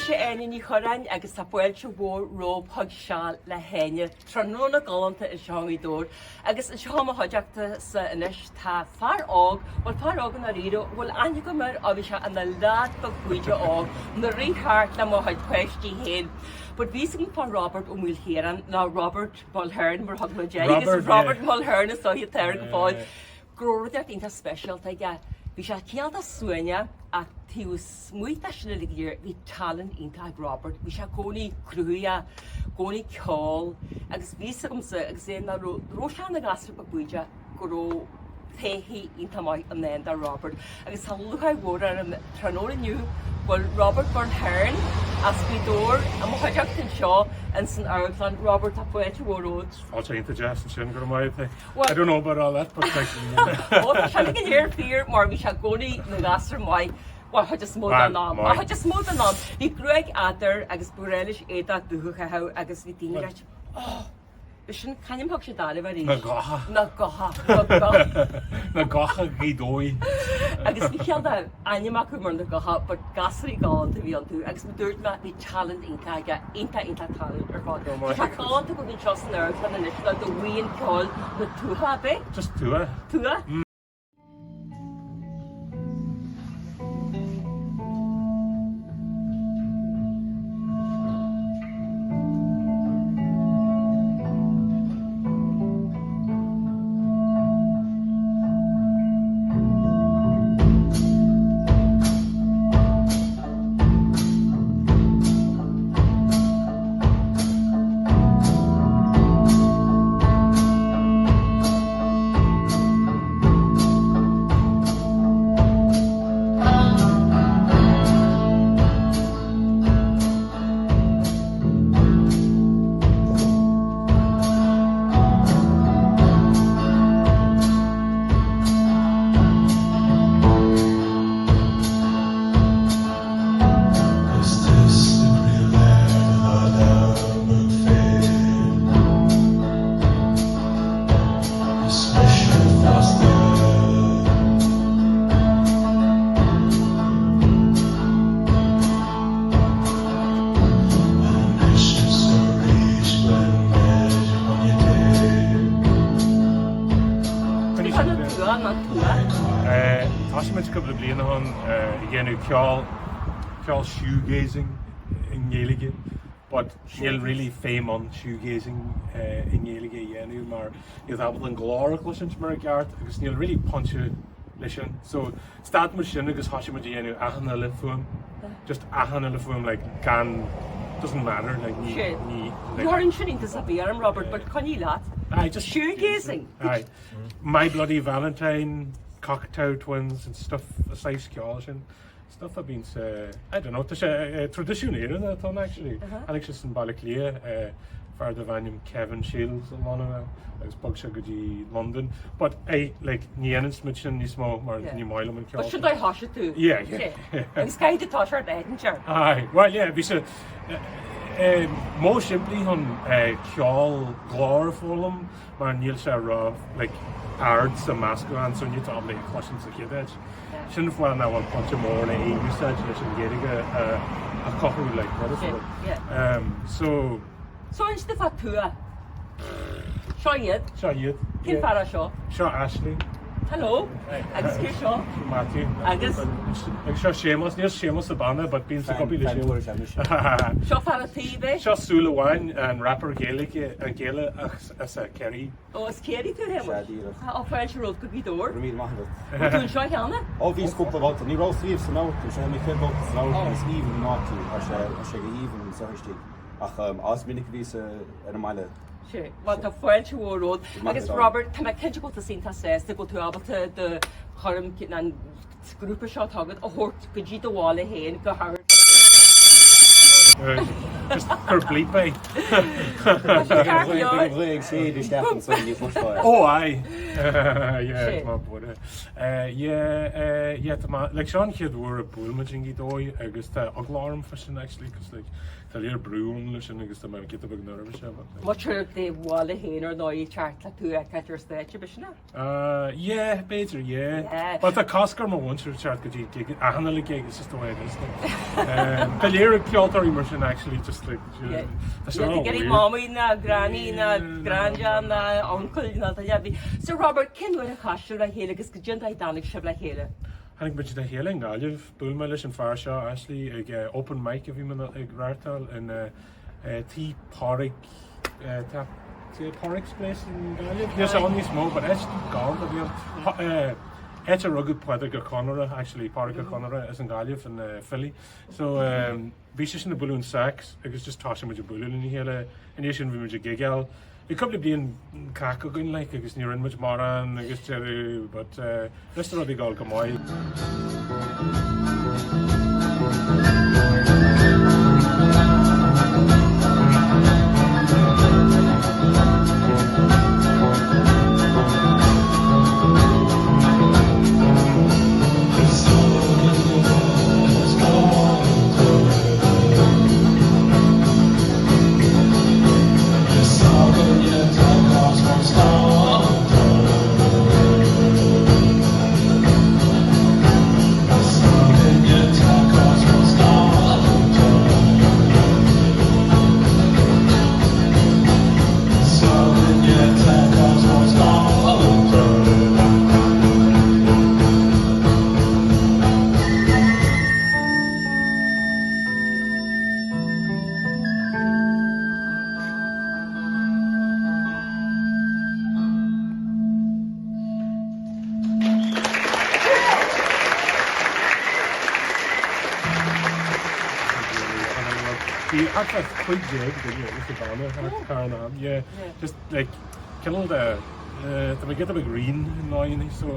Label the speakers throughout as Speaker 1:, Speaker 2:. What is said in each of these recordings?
Speaker 1: Mise Áine Ní Churráin agus tá fáilte mhór romhaibh chuig Seal le hÁine, tráthnóna galánta anseo i nGaoth Dobhair. Agus anseo i mo chuideachta-sa anois tá fear óg, bhuel fear óg i ndáiríre, bhfuil aithne agam air ó bhí sé ina leaid beag bídeach óg, ina rith thart le mo chuid páistí féin. But bhí 'fhios agam fá Robert Ó Maoilchiaráin, nó Robert Mulhern mar a thug muid air, agus Robert Mulhern is dóiche atá air go fóill. Go raibh rud éigin iontach speisialta aige. Bhí sé cineál de suaimhneach ach taobh amuigh de sin uilig go léir bhí tallann iontach ag Robert. Bhí sé i gcónaí cruthaitheach, i gcónaí ag ceol agus bhí 'fhios agamsa agus é nach raibh sé ina ghasúr beag bídeach go raibh todhchaí iontach maith i ndán do Robert. Agus tá lúcháir mhór orm tráthnóna inniu go bhfuil Robert Mulhern as Gaoth Dobhair i mo chuideachta anseo ins an amharclann. Robert, tá fáilte mhór romhat.
Speaker 2: Fáilte iontach deas ansin, go raibh maith agat. I don't know about all that but like.
Speaker 1: Ó tá sé go léir fíor mar bhí sé i gcónaí ina ghasúr maith an chuid is mó den am. An chuid is mó den am. Bhí gruaig fhada air agus ba ghnách leis éadach dubh a chaitheamh agus bhí daoine ag ráit oh b'shin c'ainm thug siad air arís?
Speaker 2: Na gotha.
Speaker 1: Na gotha. Na gotha.
Speaker 2: Na gotha Ghaoth Dobhair.
Speaker 1: Agus bhí cineál de ainm acu mar na gotha but gasúraí galánta a bhí iontu agus mar dúirt mé bhí tallann iontach aige, iontach iontach tallann ar fad. Tá sé galánta go bhfuil anseo san amharclann anois le do bhuíon ceoil na Tuatha, ab é?
Speaker 2: Just Tuath.
Speaker 1: Tuath?
Speaker 2: Thosaigh muid cúpla bliain ó shin ag déanamh ceol, ceol shoegazing i nGaeilge but níl really feidhm ann shoegazing i nGaeilge a dhéanamh mar níl tú ábalta an glór a chloisint mar i gceart agus níl really pointe leis sin. So stad muid sin agus thosaigh muid a dhéanamh achan uile fuaim, just achan uile fuaim like gan, doesn't matter like ní, ní, like.
Speaker 1: Ní chuireann sin iontas ar bith orm Robert but coinnigh leat.
Speaker 2: Aye, just.
Speaker 1: Shoegazing!
Speaker 2: Aye. My Bloody Valentine, Cocteau Twins and stuff, an saghas ceoil sin. Stuff a bhíonn sa, I don't know, tá sé traidisiún Éireannach atá ann actually. Tháinig sé as Baile Átha Cliath, fear darbh ainm Kevin Shields a bhunaigh é agus bhog sé go dtí Londain. But I, like, ní dhéanann muid sin níos mó mar ní maith liom an ceol
Speaker 1: But sin dóigh thoisigh tú.
Speaker 2: Yeah, yeah.
Speaker 1: Agus caithfidh tú toiseacht éigin air.
Speaker 2: Aye, well yeah, bhí sé modh simplí chun ceol glór a foghlaim mar níl sé ró like ard sa meascán so níl tú ábalta é a chloisint sa chéad áit. Sin an fáth nach bhfuil pointe mór le é úsáid leis an Ghaeilge a chothú like rud is rud. So.
Speaker 1: So inis domh fá Tuath. Seo iad.
Speaker 2: Seo iad.
Speaker 1: Cén fear é seo?
Speaker 2: Seo Ashley.
Speaker 1: Hello. Agus cé seo?
Speaker 2: Seo Matthew.
Speaker 1: Agus?
Speaker 2: Agus seo Séamus. Níl Séamus sa banna but bíonn sa gcupí le Séamus.
Speaker 1: Seo fear an tí é?
Speaker 2: Seo Súil Amháin, an rapper Gaeilge, an Gaelach as Ciarraí.
Speaker 1: Ó, as Ciarraí tú, a Shéamais?
Speaker 3: Sea, díreach.
Speaker 1: Ó, fáilte romhat go Gaoth Dobhair.
Speaker 3: Go raibh míle maith agat.
Speaker 1: Bhfuil tú anseo cheana?
Speaker 3: Ó, bhíos cúpla babhta. Ní rabhas riamh san amharclann. Seo é mo chéad bhabhta san amharclann. Is aoibhinn an áit í. Tá sé, tá sé go haoibhinn anseo istigh. Ach is minic a bhíos ar an mbaile.
Speaker 1: Sea, bhuel, tá fáilte mhór romhat. Agus Robert, tá mé cinnte go bhfuil tusa iontach sásta go bhfuil tú ábalta do choirm, an grúpa seo atá agat a thabhairt go dtí do bhaile féin, go hAmharclann.
Speaker 2: Just cuir bleep é.
Speaker 3: Beidh an ghaoth ag séideadh isteach ansan, ní chloisfeá é.
Speaker 2: Ó aye! Yeah, tá mé buartha. Yeah, yeah, tá mé, like seo an chéad uair a buail muid i nGaoth Dobhair agus tá eagla orm fá sin actually 'cause like tá léir brú ann leis sin agus tá mé giota beag nervous but like.
Speaker 1: Muintir do bhaile féin ar ndóigh teacht le tú a fheiceáilt ar stáitse, b'shin é?
Speaker 2: Yeah, b'fhéidir, yeah. Yeah. Well, tá cosc ar mo mhuintir teacht go dtí gig, achan uile gig, it's just the way it is. Like. Um, tá léir ag ceoltóirí mar sin actually, just like,
Speaker 1: Yeah.
Speaker 2: tá sé
Speaker 1: Níl
Speaker 2: all
Speaker 1: ag iarraidh
Speaker 2: weird.
Speaker 1: mamaí ná granny ná
Speaker 2: Yeah.
Speaker 1: granda ná uncail ná duine ar bith. So Robert, cén uair a chas sibh le chéile agus goidé an dóigh a dtáinig sibh le chéile?
Speaker 2: Tháinig muid le chéile i nGaillimh, buail mé leis an fear seo, Ashley, ag eh, open mic a bhí mé ag reáchtáil in eh, Tí Phádraig, tá Tí Pádraig's Place in Gaillimh? Níl sé ann níos mó, but áit galánta a bhí ann. Áit a rugadh Pádraic Ó Conaire, actually, Pádraic Ó Conaire as an Ghaillimh, an file. So bhí seisean ag bualadh an sax agus just thosaigh muid ag bualadh lena chéile. I ndiaidh sin bhí muid ag gigeáil. Bhí cúpla bliain cac againn like agus ní rinne muid mórán agus deireadh but anois tá rudaí ag dul go maith. Bhí thart fá 15 duine agus sa bhanna thart thar an am. Yeah, just like cineál de tá mé giota beag righin i ndóigheanna so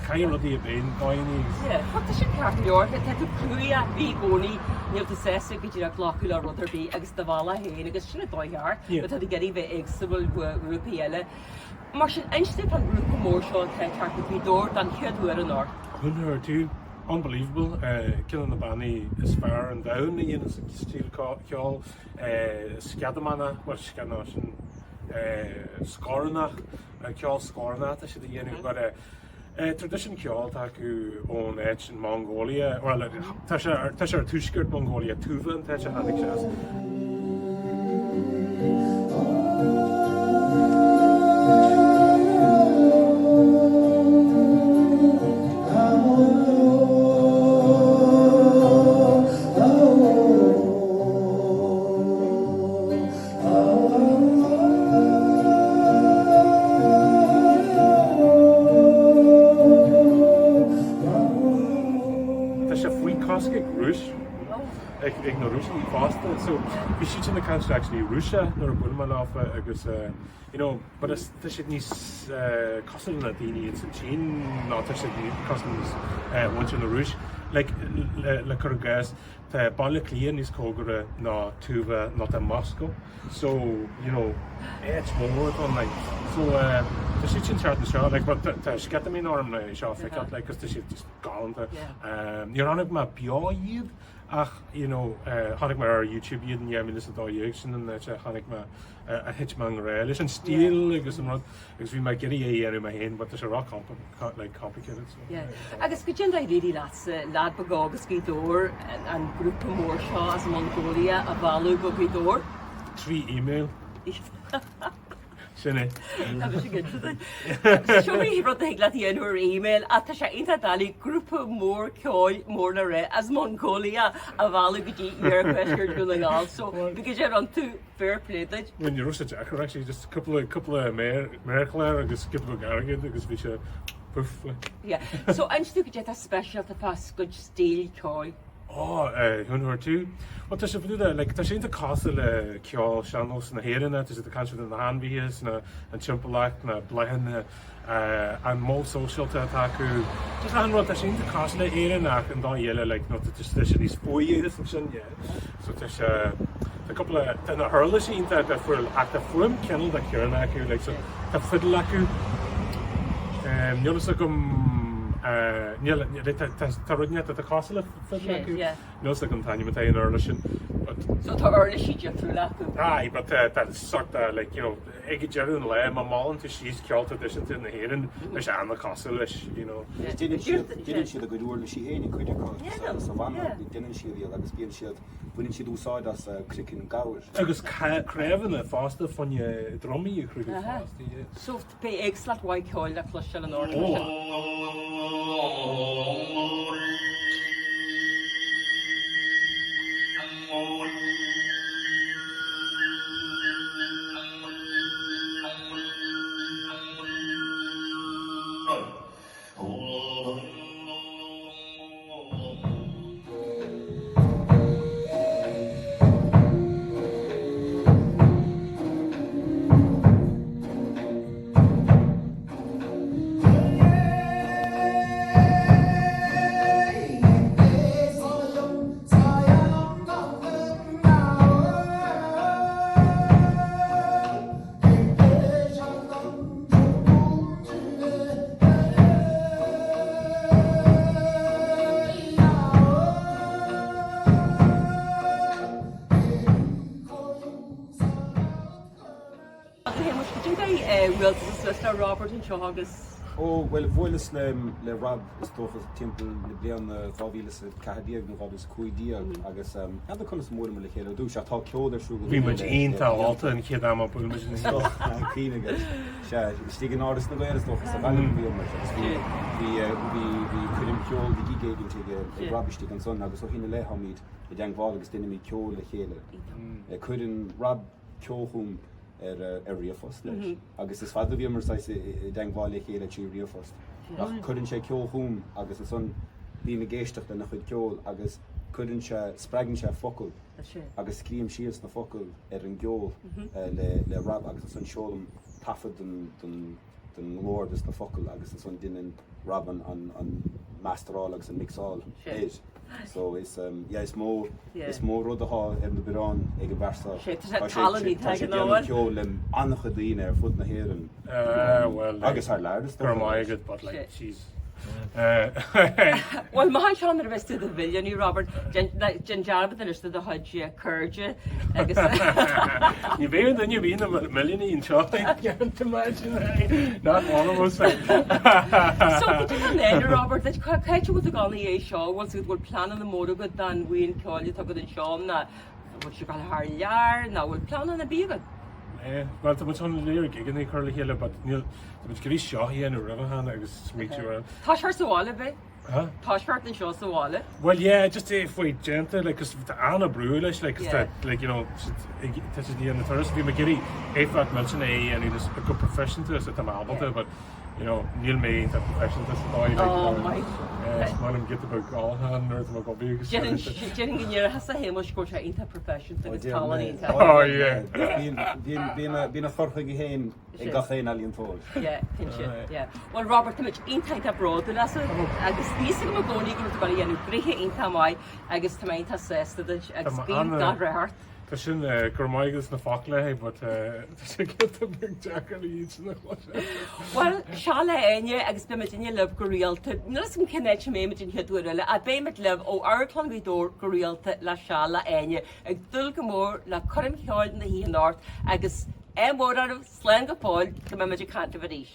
Speaker 2: caithfidh rudaí a bheith in dóigheanna agus.
Speaker 1: Yeah, tá sin ceart go leor. Tá tú cruaidh, bí i gcónaí, níl tú sásta go díreach glacadh le rud ar bith agus do bhealach féin agus sin an dóigh cheart.
Speaker 2: Yeah.
Speaker 1: Tá tú ag iarraidh bheith éagsúil ó ghrúpaí eile. Mar sin, inis dúinn fán ghrúpa mór seo atá ag teacht go Gaoth Dobhair don chéad uair anocht.
Speaker 2: Huun-Huur-Tu, unbelievable, ceann de na bannaí is fearr an domhan a dhéanann an stíl ceoil, sceadamánach, bhuel sce, no, sin scornach, ceol scornach atá siad a dhéanamh but Traidisiún ceoil atá acu ón áit in Mongolia, bhuel, tá sé tá sé ar tuaisceart Mongolia, Tuva an t-áit a tháinig sé as. Tá sé faoi cosc ag Rúis, ag na Rúisigh fosta, so bhí siad sin ag caint actually Rúisis nuair a bhuail mé leofa agus you know but is tá siad níos cosúil le daoine ins an tSín ná tá siad cosúil le muintir na Rúis like le cur i gcás Tá Baile Átha Cliath níos cóngaraí ná Tuva ná tá Moscow so you know áit mhór atá ann like so tá siad sin thart anseo like but tá sceitimíní orm le seo a fheiceáil like 'cause tá siad just galánta. Níor chonaic mé beo iad ach you know chonaic mé ar YouTube iad in 2012 sin an áit a chonaic mé a thit mé i ngrá leis an stíl agus an rud agus bhí mé ag iarraidh é a dhéanamh mé féin but tá sé ró like complicated so.
Speaker 1: Yeah. Agus goidé an dóigh ar éirigh leatsa, leaid beag óg as Gaoth Dobhair, an grúpa mór seo as Mongolia a mhealladh go Gaoth Dobhair?
Speaker 2: 3 email. Sin é.
Speaker 1: Tá mise cinnte de. Seo é rud a thig leat a dhéanamh ar email ach tá sé iontach doiligh grúpa mór ceoil mór le rá as Mongolia a mhealladh go dtí iarthuaisceart Dhún na nGall so bí go deo iontu Fair play duit.
Speaker 2: Bhuel ní raibh sé deacair actually, just cúpla cúpla méar méarchlár agus giota beag airgid agus bhí sé poof like.
Speaker 1: Yeah. So inis dúinn goidé atá speisialta fá a gcuid stíl ceoil.
Speaker 2: Ó, Huun-Huur-Tu. Bhuel, tá sé fadúda, like, tá sé iontach cosúil le ceol sean-nós na hÉireann, tá siad ag caint faoi na hainmhithe, 's na, an timpeallacht, na bláthanna, an modh sóisialta atá acu. Just achan rud, tá sé iontach cosúil le Éirinn ach an dóigh eile, like, nó tá sé níos fuaire ansin, yeah. So tá sé, tá cúpla, tá na huirlisí iontach difriúil ach tá fuaim cineál de céanna acu, like, so tá fidil acu, níl fhios agam, níl, tá, tá, tá rud inteacht atá cosúil le fidil acu, níl fhios agam an t-ainm atá ar an uirlis sin, but.
Speaker 1: So tá uirlisí difriúla acu.
Speaker 2: Aye, but tá sort of like, you know, ag deireadh an lae, má mheallann tú síos ceol traidisiúnta na hÉireann, beidh sé an-chosúil leis, you know.
Speaker 3: Déanann siad, déanann siad a gcuid uirlisí féin, cuid acu sa bhanna, déanann siad iad agus bíonn siad, baineann siad úsáid as craiceann gabhair.
Speaker 2: Agus craobhanna fosta, fá choinne drumaí a chruthú fosta, yeah.
Speaker 1: So beidh éagsúlacht mhaith ceoil le cloisteáil anocht mar sin. A Shéamuis, cad é a bhuail tú suas le Robert anseo agus.
Speaker 3: Ó, bhuel, bhuaileas le Rob is dócha timpeall na bliana 2014 nó 2015 agus n'fheadar conas a bhuaileamar le chéile ar dtús ach tá ceol ar siúl
Speaker 2: Bhí muid iontach ólta an chéad am a bhuail muid le chéile.
Speaker 3: Tá cuimhne agat. Sea, istigh in Áras na nGael is dócha sa Ghaillimh a bhíomar agus bhí, bhí, bhí, bhí coirm cheoil, bhí gig éigint ag, ag Rob istigh ansan agus ó shin i leith táimid i dteangmháil agus déanaimid ceol le chéile. Cuireann Rob ceol chugam ar ríomhphost leis agus is fada a bhíomar saghas i dteangmháil le chéile trí ríomhphost ach cuireann sé ceol chugam agus ansan bím ag éisteacht lena chuid ceoil agus cuireann sé, spreagann sé focail agus scríobhaim síos na focail ar an gceol le Rob agus ansan seolaim taifead den den nglór agus na focail agus ansan deineann Rob an an masteráil agus an mixáil air. So is yeah is mó is mó rud atá ar na bioráin ag an bhfear seo.
Speaker 1: Sé tá sé tallann í
Speaker 3: Tá sé ag déanamh ceoil le an-chuid daoine ar fud na hÉireann agus thar lear is
Speaker 2: dócha. Go raibh maith agat but like jeez.
Speaker 1: Bhuel, maith anseo nuair a bheas tú do mhilliúnú, Robert. Déan dearmad anois de do chuid cairde agus.
Speaker 2: Ní bheidh aon duine ar bith ina milliúnaí anseo, I can't imagine, not one of us.
Speaker 1: So, cad é an éire, Robert, duit, cá háit a bhfuil tú ag dul ina dhiaidh seo? Bhfuil tú, bhfuil pleananna móra agat don bhuíon ceoil atá agat anseo nó bhfuil tú ag dul thar lear nó bhfuil pleananna ar bith agat?
Speaker 2: Bhuel, tá muid chun léir gigeanna a chur le chéile, but níl, tá muid ag iarraidh seo a dhéanamh roimhe cheana agus smaoitiú ar.
Speaker 1: Tá sé sa bhaile, b'é?
Speaker 2: Huh?
Speaker 1: Tá sé anseo sa bhaile.
Speaker 2: Well yeah, just é faoi déanta, like, 'cause tá an-brú leis, like, 'cause tá, like, you know, tá siad ag déanamh turas, bhí mé ag iarraidh éifeacht millteanach é a dhéanamh go proifisiúnta is atá mé ábalta, but you know, níl mé iontach proifisiúnta sa dóigh, like,
Speaker 1: Oh my.
Speaker 2: eh, is maith liom giota beag ólacháin nuair atá mé ag obair agus
Speaker 1: Déarfainn go ndéarfá a Shéamuis go bhfuil sé iontach proifisiúnta agus tallann iontach.
Speaker 2: Oh yeah.
Speaker 3: Bíonn a chur chuige féin ag gach aon ealaíontóir.
Speaker 1: Yeah, cinnte, yeah. Bhuel Robert, tá muid iontach iontach bródúil asat agus bhí fhios agam i gcónaí go raibh tú ag dul a dhéanamh gnoithe iontach maith agus tá mé iontach sásta duit agus guím gach rath ort.
Speaker 2: Tá sin, go raibh maith agat as na focla, hey, but tá sé giota beag deacair iad sin a chloisteáil.
Speaker 1: Bhuel, seo le Áine agus beidh muidinne libh go rialta. Níl fhios agam cén áit a mbeidh muid an chéad uair eile ach beidh muid libh ó Amharclann Ghaoth Dobhair go rialta le Seo le Áine. Ag dúil go mór le coirm cheoil na hoíche anocht agus ádh mór oraibh, slán go fóill, go mbeidh muid ag caint libh arís.